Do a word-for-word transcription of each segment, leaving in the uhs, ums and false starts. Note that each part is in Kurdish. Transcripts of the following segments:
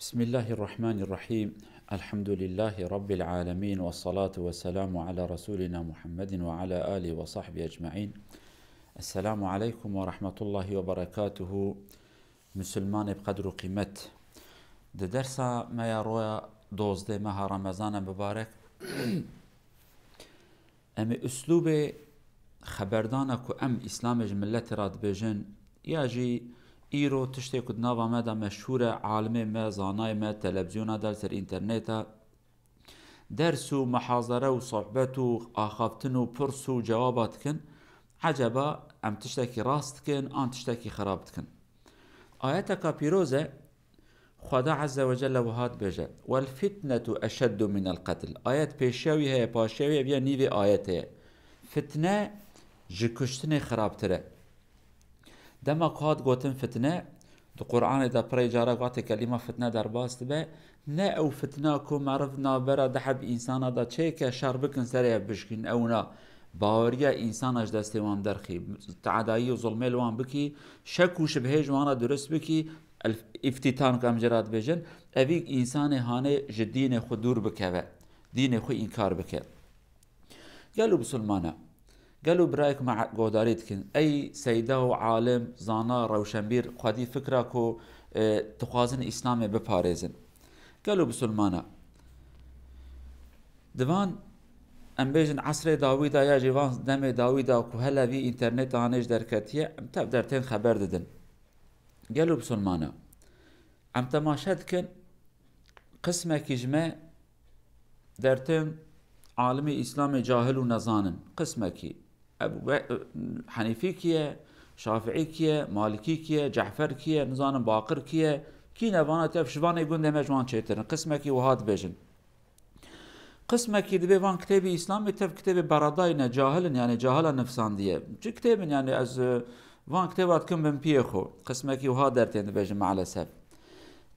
Bismillahirrahmanirrahim. Elhamdülillahi Rabbil alemin ve salatu ve selamu ala Resulina Muhammedin ve ala alihi ve sahbihi ecmain. Esselamu aleykum ve rahmetullahi ve berekatuhu. Musulmanê bi qedr û qîmet. Di dersa me ya roya dozdeh meha Remezana mibarek, em ê uslûbê xeberdana ku em Îslamê ji miletê re dibêjin, ya jî îro tiştê ku di nava me de meşhûr e, alimê me, zanayê me, televizyona de, li ser înterneta ders û muhazere û sohbet û axaftin û pirs û cewaba dikin. Eceba em tiştekî rast dikin an tiştekî xirab dikin? Ayeteka pîroz e, Xweda Azze ve Celle wiha dibêje, "Wel fitnetu eşeddu minel qetl." Ayet pêşiya wî heye, paşiya wî heye, viya nîvê ayetê ye. Fitne ji kuştinê xirabtir e. Dema ku hat gotin fitne, di Qur'anê de pirê cara ku hatê kelîma fitne derbas dibe, ne ew fitna ku meriv navbera du heb însana de çêke şer bikin serê hev bişkînin, ew na. Baweriya însana ji destê wan derxî, teadayî û zulmê li wan bikî, şek û şibhê ji wan re durust bikî, el-, îftîtan ku em jê re dibêjin, evî însanê hanê ji dînê xwe dûr bikeve, dînê xwe înkar bike. Gelo bisilmana, gelo birayek me guhdarî dikin, ey seyda û alim, zana, rewşenbîr, xwedî fikra ku, e, dixwazin Îslamê biparêzin. Gelo bisilmana, di van, em bêjin esrê dawî de ya jî van demê dawî de ku hele vî înterneta hanê ji derketiye, em tev dertên xeber didin. Gelo bisilmana, em temaşe dikin, qismekî ji me dertên alimê Îslamê cahil û nezanin. Qismekî. Ebu Be-, Henîfî kî ye, Şafiî kî ye, Malikî kî ye, Cefer kî ye, nizanim Baqir kî ye, kî ne vana tev şivanê gundê me ji wan çêtir in. Qismekî wiha dibêjin. Qismekî dibê van kitêbî Îslamê tev kitêbê beredayî ne, cahil in, yanî cahila nifsandiye. Çi kitêb in, yanî ez, e, van kitêba dikim bin piyê xwe. Qismekî wiha dertên dibêjin maalesef.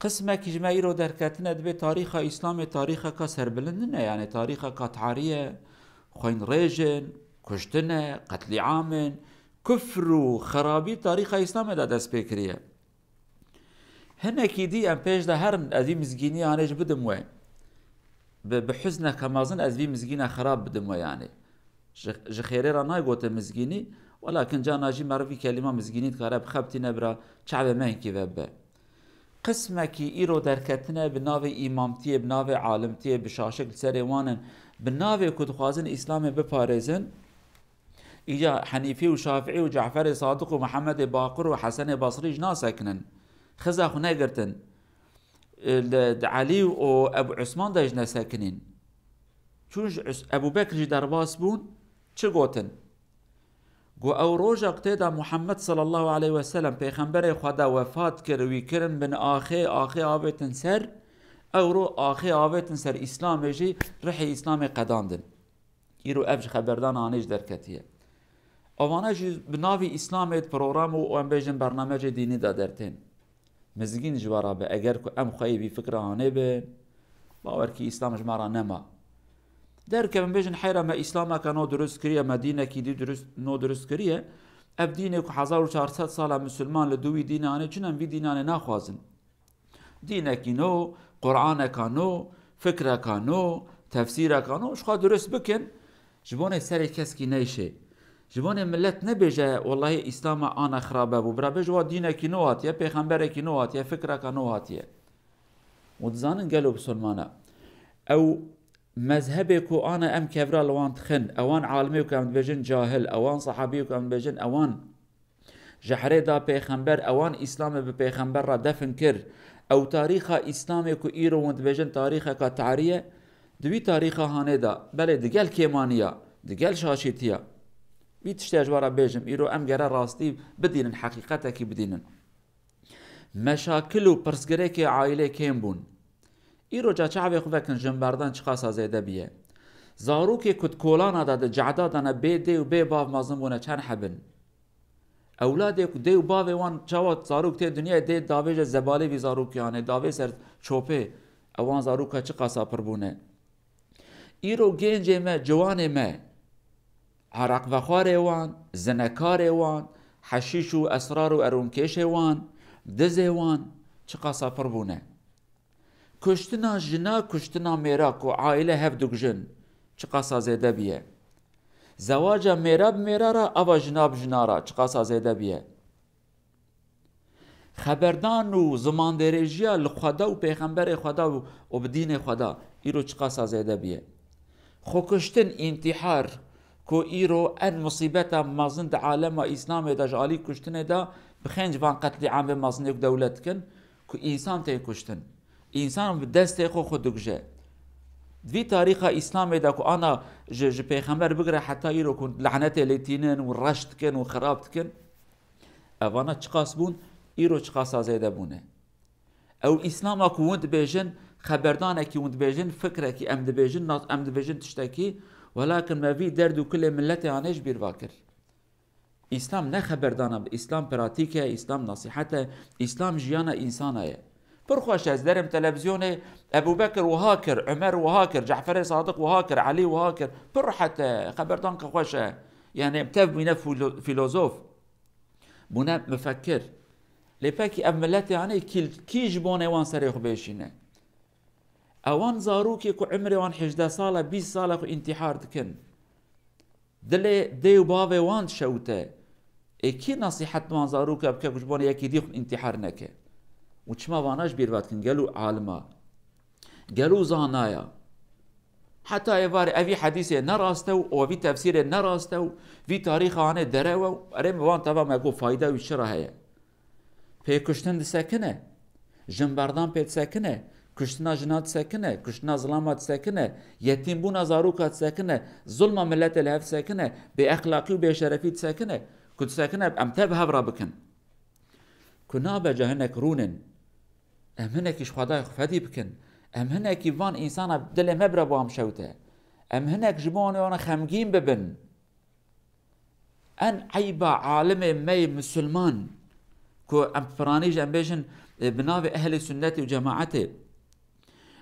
Qismekî ji me îro derketine dibê tarîxa Îslamê tarîxeka serbilind nine, yanî tarîxeka tarî ye, xwînrêj in, kuştin e, qetlîam in, kufr û xerabî tarîxa Îslamê de dest pê kiriye. Hinekî dî em pêş de herin, ez vî mizgînî hanê jî bidim we. Bi, bi huzneke mezin ez vî mizgîna xirab bidim we yanî. Ji, ji xêrê re nayê gotin mizgînî, welakin cana jî meriv vî kelîma mizgînî dikare bi xwe bitîne bira çavê me hinkî vebibe. Qismekî îro derketine bi navê îmamtiyê, bi navê alimtiyê, bi şaşik li serê wan in, bi navê ku dixwazin Îslamê biparêzin, Îca Henîfî û Şafiî û Ceferê Sadiq û Mihemedê Baqir û Hesenê Basrî jî nasekinin. Xiza xwe negirtin. Li, di Elî û Ebu Usman de jî nesekinîn. Çûn ji Us-, Ebu Bekr jî derbas bûn, çi gotin? Got, ew roja ku tê de Muhammed sallallahu aleyhi ve sellem, pêxemberê Xweda wefat kir, wî kirin bin axê, axê avêtin ser, ew ro axê avêtin ser Îslamê jî, rihê Îslamê qedandin. Îro ev ji xeberdana hanê jî derketiye. Evana jî bi navê Îslamê di program û, em bêjin, bernamecê dînî de dertên. Mizgîn ji we re be, eger ku em xweyê vî fikra hanê bin, bawer kî Îslam ji me re nema. Derkevin bêjin, heyra me Îslameke no durust kiriye, me dînekî dî durust, no durust kiriye. Ev dînê ku hezar û çar sed sala misilman li dû wî dînê hanê, çin em vî dînanê naxwazin. Dînekî no, Quraneka no, fikreka no, tefsîreka no, ji xwe durust bikin, ji bonê serê keskî neyşê. Ji bonê millet nebêje, wellahî Îslama ana xirabe bû. Bira bêje, wa dînekî no hatiye, pêxemberekî no hatiye, fikreka no hatiye. Û dizanin gelo bisilmana. Ew mezhebê ku ana em kevra li wan dixin, ewan alimê ku em dibêjin cahil, ewan sahabiyê ku em dibêjin ewan Ji herê da pêxember, ewan Îslamê bi pêxember re defin kir. Ew tarîxa Îslamê ku îro hûn dibêjin tarîxeka tarî ye, di wî tarîxa hanê de, belê digel kêmaniya, digel şaşîtiya. Vî tiştê ez ji we re bêjim, îro em gere rastî bidînin, heqîqetekî bidînin. Meşakil û pirsgirêkê aîlê kêm bûn. Îro ca çavê xwe vekin, jinberdan çiqasa zêde biye. Zarokê ku di kolana de, di cehda de ne, bê dê û bê bav mezin bûne çend hebin. Ewladê ku dê û bavê wan çawa zarok tê dinyayê dê davêje zebalê vî zarokê anê, davê ser çopê, ewan zaroka çiqasa pir bûne. Îro gencê me, ciwanê me, ereqvexwarê wan, zinekarê wan, heşîş û esrar û eronkêşê wan, dizê wan çiqasa pir bûne. Kuştina jina, kuştina mêra ku aîle hev dikujin, çiqasa zêde biye. Zewaca mêra bi mêra re, ava jina bi jina re çiqasa zêde biye. Xeberdan û zimandêrêjiya li Xweda û Pêxemberê Xweda û, û bi dînê Xweda îro çiqasa zêde biye. Xwekuştin, întîhar, ku îro en musîbeta mezin di alema Îslamê de ji alî kuştinê de bi xênc van qetlîamê mezinê ku dewlet dikin, ku însan tên kuştin. Însan bi destê xwe xwe dikuje. Di vî tarîxa Îslamê de ku ana ji, ji Pêxember bigire heta îro ku lanetê lê tînin û reş dikin û xirab dikin, evana çiqas bûn, îro çiqasa zêde bûne. Ew Îslama ku hûn dibêjin, xeberdanekî hûn dibêjin, fikrekî em dibêjin, na-, em dibêjin tiştekî, welakin me vî derd û kulê miletê anê ji bîr va kir. Îslam ne xeberdana, Îslam pratîk e, Îslam nasîhet e, Îslam jiyana însana ye. Pir xweş e, ez derim televîzyonê, Ebû Bekir wiha kir, Umer wiha kir, Ceferê Sadiq wiha kir, Elî wiha kir. Pir rehet e, xeberdanka xweş e. Yani tev bûne filo-, filozof. Bûne mifekir. Lê pekî ev miletê anê kî, kî ji bonê wan serê xwe bêşîne? Ewan zarokê ku umrê wan hejdeh sal e, bîst sal e xwe întîhar dikin. Dilê dê û bavê wan dişewite. Ê kî nasîhet wan zaroka bike ku ji bona yekî dî xwe întîhar neke? Û çima vana ji bîr ve dikin? Gelo alima? Gelo zanaya? Heta êvarê evî hedîsê ne rast e û evî tefsîrê ne rast e û vî tarîxa anê derew e û erê min van teva me got fayda wî çi re heye? Pêkuştin disekine, jinberdan pê disekine, kuştina jina disekine, kuştina zilama disekine, yetîmbûna zaroka disekine, zulma miletê li hev disekine, bêexlaqî û bêşerefî disekine, ku disekine em tev hev re bikin. Ku nabe ca hinek rûnin, em hinekî ji Xwedayê xwe fedî bikin, em hinekî van însana dilê me bira bo em şewte, em hinek ji bo wan xemgîn bibin. En eyba alimê me yê misilman ku em piranî jî em bêjin, e, bi navê ehlê sunnetê û cemaetê,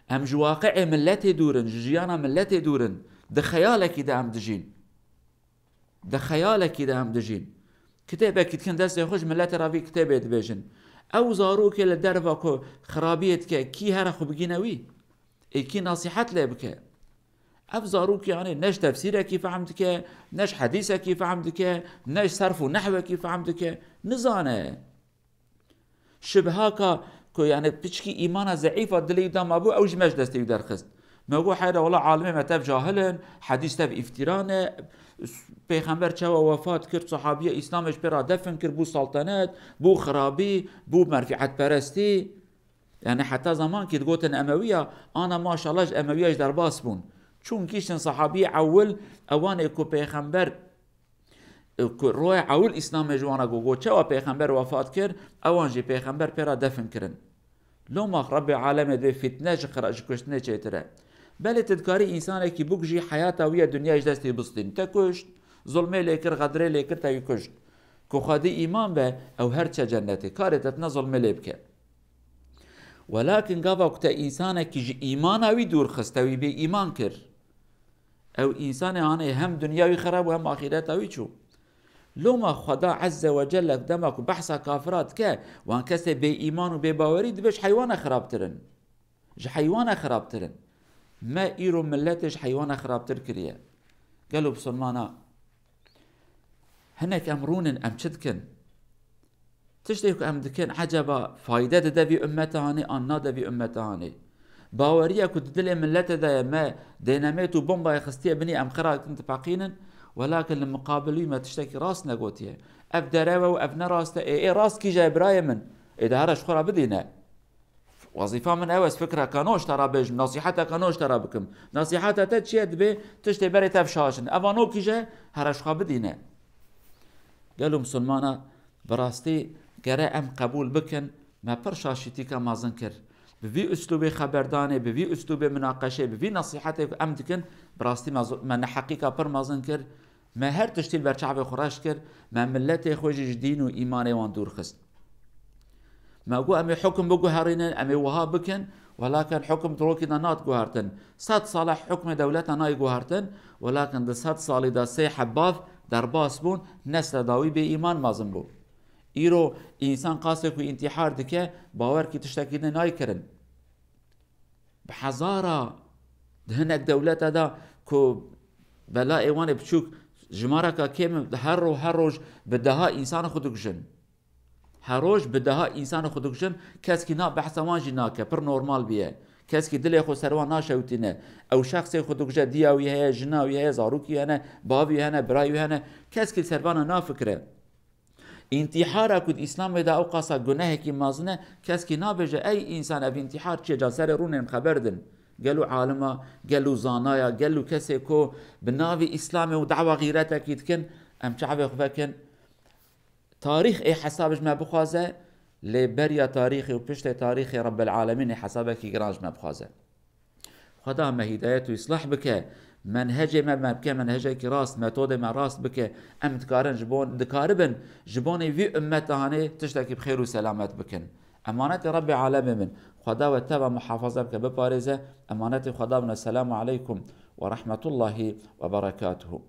em ji waqi'ê miletê dûr in, ji jiyana miletê dûr in, di xeyalekî de em dijîn. Di xeyalekî de em dijîn. Kitêbekî dikin destê xwe, ji miletê re vî kitêbê dibêjin. Ew zarokê li derva ku xirabiyê dike, kî here xwe bigîne wî? Ê kî nasîhet lê bike? Ev zarokê, yanî, ne ji tefsîrekî fehm dike, ne ji hedîsekî fehm dike, ne ji serf û nehwekî fehm dike. Nizane. Şibhaka ku, yanî, piçkî îmana zeîfa dilê wî de mabû, ew ji me ji destê wî derxist. Me got, heyre, wela alimê me tev cahil in, hedîs tev îftîra ne, Pêxember çawa wefat kir, sahabiya Îslamê ji pê re defin kir, bû saltenet, bû xirabî, bû merfîetperestî. Yani heta zamankî digotin Emewiya, ana maşallah ji Emewiya jî derbas bûn. Çûn gihiştin sahabiyê ewil, ewanê ku pêxember, ku royê ewil Îslamê ji wan re got, got, çawa pêxember wefat kir, ewan jî pêxember pê re defin kirin. Loma Rebbê alemê divê fitne ji xira-, ji kuştinê çêtir e. Belê tu dikarî însanekî bikujî, heyata wî ye, dinyayê ji destê bistîn. Te kuşt, zulmê lê kir, xedrê lê kir, te wî kuşt. Ku xwedî îman be, ew her çe cennetê. Karê te tine zulmê lê bike. Welakin gava ku te însanekî ji îmana wî dûr xist, te wî bê îman kir. Ew însanê anê hem dinya wî xerab û hem axîreta wî çû. Loma Xweda Ezze ve Celle dema ku behsa kafira dike, wan kesê bê îman û bê bawerî dibe ji heywana xirabtir in. Ji heywana xirabtir in. Me îro miletê ji heywana xirabtir kiriye. Gelo bisilmana, hinek em rûnin, em çi dikin? Tiştê ku em dikin, eceba fayde dide vî ummeta hanê an nade vî ummeta hanê? Baweriya ku di dilê miletê de ye, me dênemêt û bombayê xistiye binî, em xira dikin dipeqînin, welakin li miqabil wî me tiştekî rast negotiye. Ev derew e û ev ne rast e. Ê, ê rast kîje ye birayê min? Ê, de here ji xwe re bidîne. Wezîfa min ew e, ez fikreka nû ji te re bêjim, nasîheteka nû ji te re bikim. Nasîheta te çi ye? Dibê tiştê berê tev şaş in. Eva nû kîje? Here ji xwe bidîne. Gelo misilmana, bi rastî gere em qebûl bikin, me pir şaşîtîka mezin kir. Bi vî uslûbê xeberdanê, bi vî uslûbê minaqeşê, bi vî nesîhetê ku em dikin, bi rastî me zo-, me neheqîka pir mezin kir. Me her tiştî li ber çavê xwe reş kir, me miletê xwe jî ji dîn û îmanê wan dûr xist. Me got, em ê hukum biguherînin, em ê wiha bikin, welakin hukum di rokî de nat guhertin. Sed sal e hukmê dewleta nayê guhertin, welakin di sed salî de sê heb bav derbas bûn, nesla dawî bê îman mezin bû. Îro însan qasê ku întîhar dike, bawerkî tiştekî din nayê kirin. Bi hezara di hinek dewlete de ku belayê wan ê biçûk jimareka kêm in, her ro her roj bi deha însanê xwe dikujin. Her roj bi deha însanê xwe dikujin, keskî na behsa wan jî nake, pir normal bûye. Keskî dilê xwe ser wan naşewitîne. Ew şexsê xwe dikuje, diya wî heye, jina wî heye, zarokî hene, bavî hene, birayî hene. Keskî li ser vana nafikire. Întîhara ku di Îslamê de ew qasa gunehekî mezin e, keskî nabêje, ey însan, ev întîhar çi ye, ca serê rûnên xeber din. Gelo alima, gelo zanaya, gelo kesê ku bi navê Îslamê û dawa xîretekî dikin, em çavê xwe vekin. Tarîx ê hesabê ji me bixwaze, lê beriya tarîxê û piştê tarîxê Rebbil Alemînê hesabekî giran ji me bixwaze. Xweda me hîdayet û îslah bike, menhecê me, me bike menhecekî rast, metodê me rast bike, em dikarin ji bon, dikaribin ji bonê vî ummeta hanê tiştekî bi xêr û selamet bikin. Emanetê Rebbê Alemê min, Xweda we teva muhafaza bike, biparêze, emanetê Xweda bin, Esselamu Aleykum ve Rahmetullahi ve Berekatuhu.